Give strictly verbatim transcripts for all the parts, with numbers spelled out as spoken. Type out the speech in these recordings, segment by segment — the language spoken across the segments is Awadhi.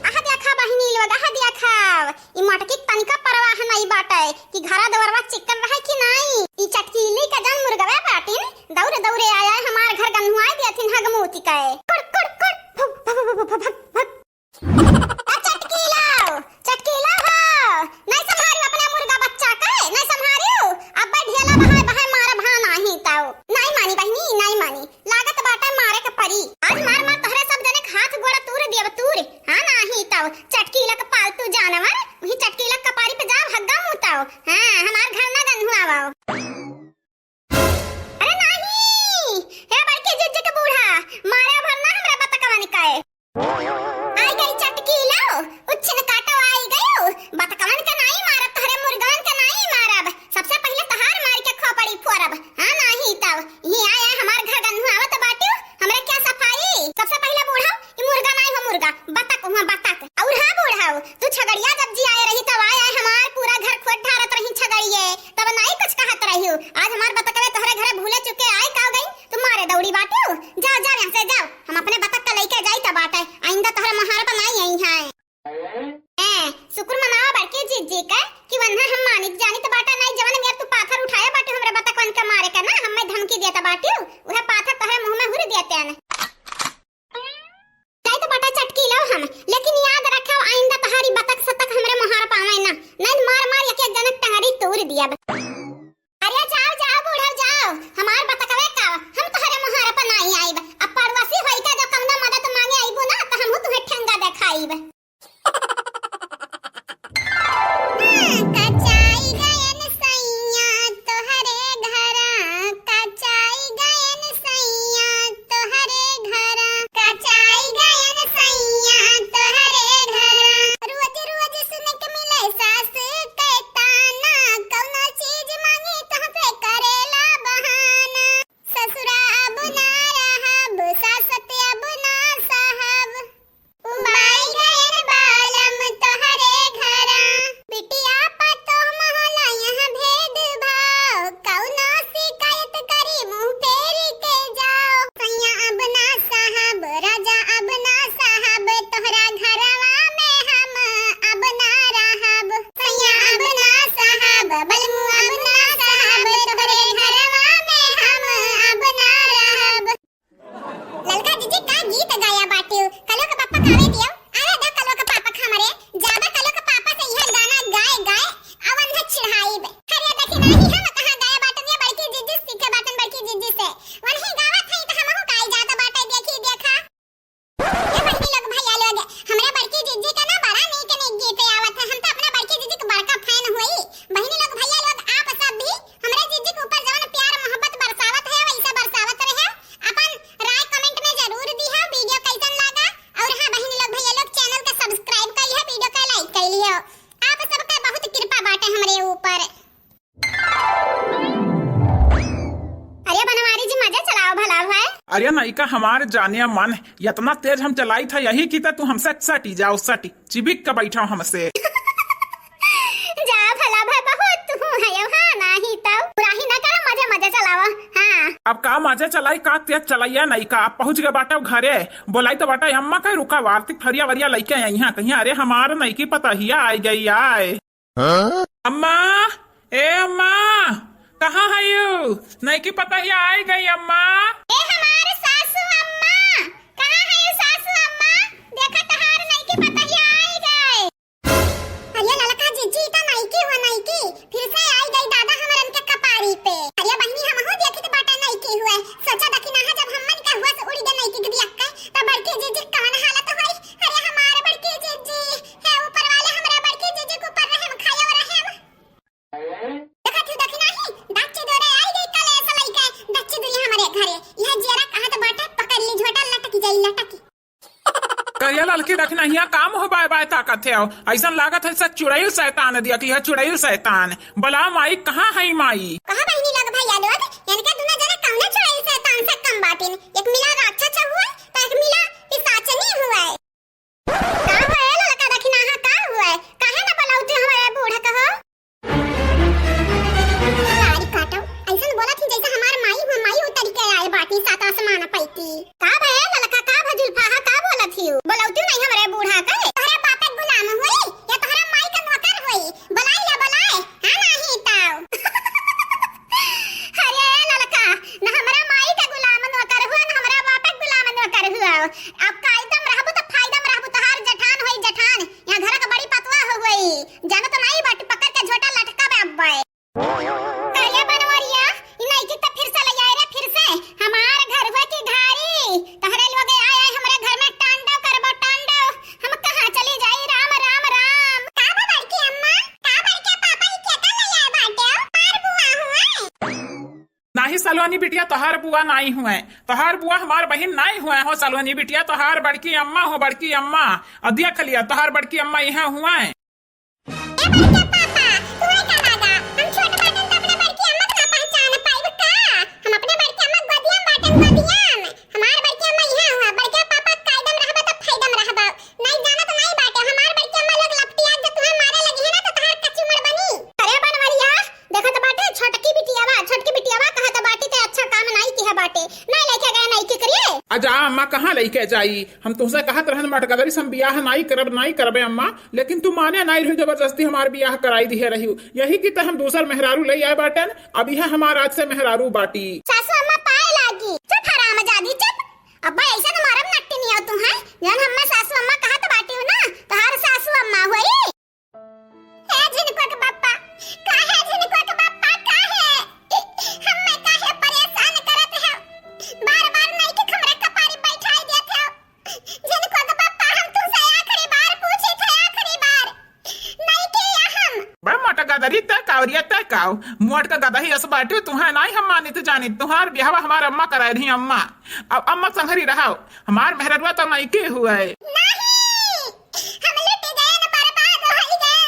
आह देखा बहिनी लोग, आह देखा, ई मटकी क तनिका परवाह नाई बाटे कि घरा दुआरवा चिक्कन रहे कि नाई। ई चटकीली का जौन मुर्गवे बाटिन, दौरे दौरे आय आय हमार घर गन्हुआई दियथिन हगमूती के। कुड़, कुड़, कुड़, भुक, भुक। आ चटकीला, चटकीला हो, नाई संभारियो अपने मुर्गा बच्चा के, नाई संभारियो। अब्बे ढेला बहाय बहाय मारब, हाँ नाहीं तौ। नाई मानी बहिनी, नाई मानी। लागत बाटे मारे के परी। आज मार मार तोहरे सब जने के हाथ गोड़ तूर दियब तूर। हाँ नाहीं तौ चटकीला के पालतू जानवर, वही चटकीला के कपारी पे जाब हग्गा मुताओ। हाँ, हमार घर ना गन्हुआवाओ। अरे नाहीं, हे बड़के जिज्जी के बूढ़ा, मारे भर ना हमरा बतकवन के। आई गई चटकीलो, उच्छिन काटो आई गयो। बतकवन के नाई मारब, तोहरे मुर्गवन के नाई मारब। सबसे पहिले तहार मार के खोपड़ी फोड़ब। हाँ, नाहीं तब। ये आय आय हमार घर गन्हु आवत बाटियो, हमरे क्या सफाई? सबसे पहिले बूढ़ा, ई मुर्गा नाई हो मुर्गा, बतक हुआ बतक। और हाँ बूढ़ा, तू छगड़िया जब जी आए रही तब आय आय हमार पूरा घर खोद ढारत रही छगड़िए। तब नाई कुछ कहत रहियो। आज हमार बतकवे तोहरे घरे भूले चुके आए का गई, तू मारे दौड़ी बाटियो। जाओ, जाओ यहाँ से जाओ। हम अपने बतक का लइके जाई त बाटे, आइंदा तोहरे मोहार पर नाई आई हैं। ए, शुक्र मनावा बड़की जिज्जी का कि वन्हा हम मानित जानित बाटा नाई, जवन मेर तू पाथर उठाया बाटे हमरे बतकवन के मारे का ना, हमें धमकी देत बाटियो, उहे पाथर तोहरे मुंह में हुर देते हैं। जाई त बाटा चटकीलो हम, लेकिन याद रखो आइंदा तोहारी बतक सतक हमरे मोहार पावे ना, नहीं मार मार एक एक जनक टंगरी तोड़ दिया। अरे जाओ, जाओ बूढ़ा जाओ, हमार बतकवे का, हम तोहरे मोहार पर नाई आइब। अब पड़ोसी होई का जो कौनो मदद मांगे आइबू ना, त हमहू तुहे ठेंगा देखाइब। कचाई गयन सैया तोहरे घरा, कचाई गयन सैया तोहरे घरा, कचाई गयन सैया तोहरे घरा। रोज रोज सुने के मिले सास के ताना, कौनो चीज मांगी तोह पे करेला बहाना। ससुरा अब ना रहब, सासत अब ना सहब। उबाई गयन बालम तोहरे घरा। बिटिया पतोह महला यहाँ भेदभाव, कौनो शिकायत करी मुंह फेरी के जाओ। सैया अब ना सहब, राजा अब ना सहब, तोहरा घरवा में हम अब ना रहब। सैया अब ना सहब, बलमू अब ना सहब, तोहरे घरवा में हम अब ना रहब। ललका जिज्जी का गीत गाया बाटियो। कलो के पापा खावे दियो। आवे दा कलो के पापा खा मरे। जाबा कलो के पापा से यह गाना गाए गाए अवन है चिढ़ाई बे। अरे देखी नाही हम कहाँ गाया बाटन, ये बड़की जिज्जी सीखे बाटन बड़की जिज्जी से। वनही गावत है त हमहू गाई जात बाटे देखी देखा। ये बहिनी लोग भैया लोग, हमरे बड़की जिज्जी का ना बड़ा नीक नीक गीत आवत है। हम तो अपने बड़की जिज्जी के बड़का fan हुई। बहिनी लोग भैया लोग आप सब भी हमरे जिज्जी के ऊपर जवन प्यार मोहब्बत बरसावत है वैसे बरसावत रहे। अपन राय comment में जरूर दिहा, video कैसन लागा। और हाँ बहिन लोग भैया लोग channel के subscribe कइलिहा, video के like कइलिहा। आप सबके बहुत कृपा बाटे हमरे ऊपर। अरे बनवारी जी मजा चलाओ भला भाई। अरे नइका हमार जाने मन, इतना तेज हम चलाई था यही की त तू हमसे सटी जाओ सटी। चिबिक के बैठा हमसे। जा भला भाई, बहुत तू है, हाँ, नाही तब। बुराही ना करो, मजे मजे चलावा, हाँ। अब का मजे चलाई, का तेज चलाइया नइका। अब पहुँच गए बाटे घरे, बोलाई तो बाटे अम्मा के, रुका आरती थरिया वरिया लइके आई हैं, कहीं अरे हमार नइकी पतहिया आई गई आए। हाँ? अम्मा, ए अम्मा, कहाँ है यू? नइकी पतहिया आई गई अम्मा। ए हमार सासू अम्मा, कहाँ है यू सासू अम्मा? देखा तहार नइकी पतहिया आई गई। अरे ललका जिज्जी, ई त नइकी हो नइकी, फिर से आई गई दादा हमरन के कपारी पे। अरे बहिनी, हमहू देखित बाटे नइकी हुए, सोचा दखिनाहा जब हमन के हुआ से उड़ी गए नइकी के बियक्का, त बड़की जिज्जी कवन हालत होई। अरे हमारे बड़की जिज्जी, हे ऊपर वाले हमरा बड़की जिज्जी के ऊपर रहम खायो रहम। देखा थी दखिनाही, दच्ची दोरे आई गई कलेस लइके, दच्ची दुई हमरे घरे, यह जेरा कहत बाटे पकड़ ली झोटा लटक जाई लटक। करिया ललकी दखिनहिया काम हो बाय बाय ताकत है। ऐसन लागत है से चुड़ैल शैतान दिया कि है चुड़ैल शैतान। बला माई, कहाँ है माई? कहाँ बहिनी लोग भैया लोग, इनके दुनो जने कौने चुड़ैल शैतान से कम बाटिन? एक मिला राक्षस हुए, तो एक मिला पिशाचनी हुए। का हुए ललका दखिनाहा, का हुए? काहे न बलौती हमारे बूढ़ा कहो? सारी काटो, ऐसन बोलत ही जैसे हमार माई हो, माई उतर के आए बाटी सात आसमान पैती। का भए ललका, का भजुल फाहा, का बोलत ही? अब कायदम रहबू त फायदम रहबू, तोहार जेठान होई जेठान, यहाँ घर का बड़ी पतवा हो गई, जानो तो नहीं बाटी, पकड़ के झोटा लटका बे अब्बे। कहिया बनवरिया, ई नईकी त फिर से ले आए रे, फिर से। हमार घर हुआ की घारी, तहरे लोग आए आए हमरे घर में तांडव करबो तांडव। हम कहाँ चली जाई, राम राम राम। का बा बड़की अम्मा, का बड़के पापा, ई केका ले आए बाटे? हमार बुआ हुए। नाही सलोनी बिटिया, तोहार बुआ नाही हुए, तोहार बुआ हमार बहिन नाही हुए हो सलोनी बिटिया, तोहार बड़की अम्मा हो, बड़की अम्मा। अ देख लिया, तोहार बड़की अम्मा यहाँ हुए। ए बड़के पापा, तू है का दादा? हम छोट बाटन त अपने बड़की अम्मा का पहचान पाइब का? हम अपने बड़की अम्मा गोदिया में बाटन, गोदिया में। हमार बड़की अम्मा इहाँ हुआ, बड़के पापा कायदम रहबा त फायदम रहबा। नहीं जाना तो नहीं बाटे, हमार बड़की अम्मा लोग लपटिया जो तुम्हें मारे लगी है ना तो तहार कच्ची उमर बनी। अरे बनवरिया, देखत बाटे छोटकी बिटियावा, छोटकी बिटियावा कहत बाटी ते अच्छा काम नहीं किया बाटे, नहीं लेके गए नहीं के करिए। अजा अम्मा कहाँ लेके जाई? हम तुमसे कहत रहन मटगदरी से हम बियाह नाई करब, नाई करबे अम्मा, लेकिन तू माने नाई रही, जबरदस्ती हमार बियाह कराई दिहे रही। यही की त हम दूसर मेहरारू ले आए बाटन। अब यह हमार आज से मेहरारू बाटी। सासू अम्मा पाए लागी। चुप हरामजादी, चुप। अब्बा ऐसे न मारम नट्टी नहीं हो तू है। जन हम्मा सासू अम्मा कहत बाटी हो ना, तोहार सासू अम्मा हुई। हे झिनकुआ के बापा, काहे झिनकुआ के बापा, काहे? हम्मे काहे परेशान करत हो? बार-बार नईकी के हमरा कपारी बैठाई देत हो। झिनकुआ के बापा, हम तुमसे आखिरी बार पूछित है, आखिरी बार। नईकी या हम? बे मोटा गदरी, तय कावरिया, तय काव। मोट का गदही अस बाटे, तुहे नाई हम मानित जानित। तुहार बियाहवा हमार अम्मा कराए रही, अम्मा। अब अम्मा संघरी रहो, हमार मेहररुआ तो नईकी हुए। नहीं, हम लुट गए न, बर्बाद हो गए।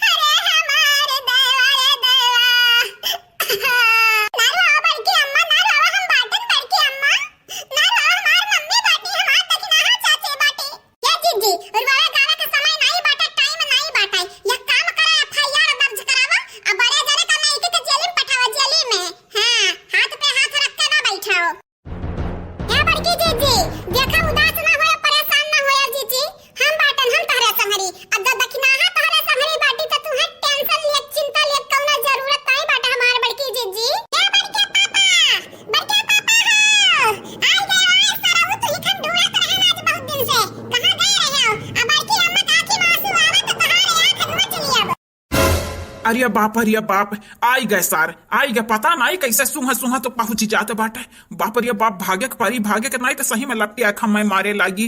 अरे हमार देवा रे देवा। ना रोवा बड़की अम्मा, ना रोवा, हम बाटन बड़की अम्मा। ना रोवा, हमार मम्मी बाटी, हमार दखिनहा चाची बाटी। ये जीजी, रोवे गावे का समय नाई बाटे, टाइम नाई बाटे। यह काम करा, एफ आई आर दर्ज करावा, अब बड़े जने का नईकी के जेली में पठावा, जेली में। हाँ, हाथ पे हाथ रख के ना बैठाओ। ए बड़की जीजी, देखा उदास ना होए, परेशान ना होए जीजी, हम बाटन, हम तहरे संहरी। अब जब दखिनाहा तहरे संहरी बाटी त तुहे टेंशन लिए, चिंता लिए कौनो जरूरत नाई बाटे हमार बड़की जीजी। ए बड़के पापा, बड़के पापा हो, आई गए, आई सरऊ, तू ही खन ढूंढत रहे आज बहुत दिन से, कहाँ गए रहे हो? अब बड़की अम्मा का आँखी में आंसू आवे त तहारे आँख नोच लियब। अरे बाप, अरे बाप, आई गए सार, आई गए। पता नाई कैसे सूंघत सूंघत तो पहुंची जात बाटे। बाप रे बाप, भागे के परी, भागे के नाई तो सही में लपटिया खम्मे मारे लागी।